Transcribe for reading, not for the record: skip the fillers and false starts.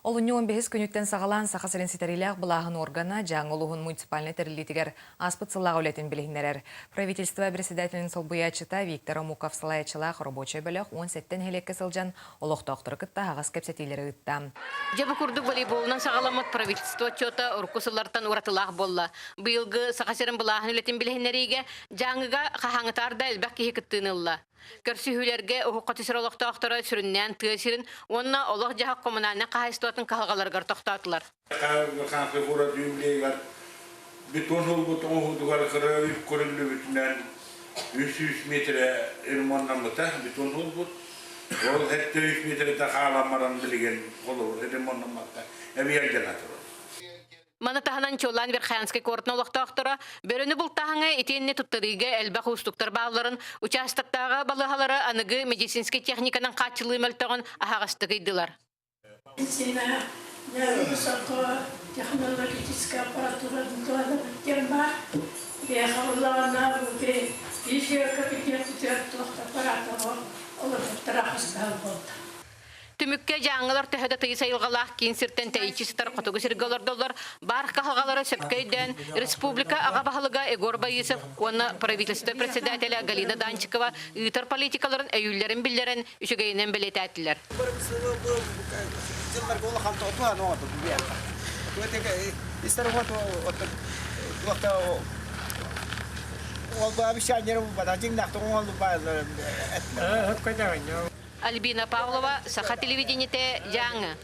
Олунньу 15 күнүттэн саҕалаан Саха сирин ситэриилээх былааһын уоргана Дьааҥы улууһун муниципальнай тэриллиитигэр ааспыт сыллааҕы үлэтин билиһиннэрэр. Правительство председателин солбуйааччыта Виктор Омуков салайааччылаах рабочай бөлөх 17 нэһилиэккэ сылдьан олохтоохтору кытта аһаҕас кэпсэтиилэри ыытта. Дьэ бу курдук волейболунан саҕаламмыт правительство отчета урукку сыллартан уратылаах буолла. Быйылгы Саха сирин былааһын үлэтин билиһиннэриигэ Дьааҥыга хаһааҥҥытаар да элбэх киһи кыттыыны ылла. Көрсүһүүлэргэ Уһук Хоту сир олохтоохторо сүрүннээн тыа сирин уонна олох-дьаһах коммунальнай хаһаайыстыбатын кыһалҕаларыгар тохтоотулар. Фигура дүүмлэйигэр бетон ылбыт оҥоһуутугар кыра үп көрүллүбүтүнэн 300 метрэ ремоннаммыта бетон ылбыт. Ол 700 метрэтэ хаалан баран билигин холобур ремоннаммакка эбии алдьана турар. Маны таһынан Чуолаан Верхоянскай куоратын олохтоохторо бөрөнү бултааһыҥҥа итиэннэ туттарыыга элбэх уустуктар баалларын, учаастактааҕы балыыһалары аныгы медицинскэй техниканан хааччыллыы мөлтөҕүн аһаҕастык ыйдылар. Медицина высокотехнологическая аппаратура диэн баар. Биэхэ физиокабинет туох аппарата олорбуттара хастаһал буолда. Түмүккэ дьааҥылар төһө да тыйыс айылҕалаах киин сиртэн тэйиччи сытар хотугу сиргэ олордоллор, баар кыһалҕалары сөпкө өйдөөн, республика аҕа баһылыга Егор Борисов уонна правительство председателэ Галина Данчикова ыытар политикаларын өйүүллэрин биллэрэн, үчүгэйинэн бэлиэтээтилэр. Альбина Павлова, Саха телевидениете, Дьааҥы.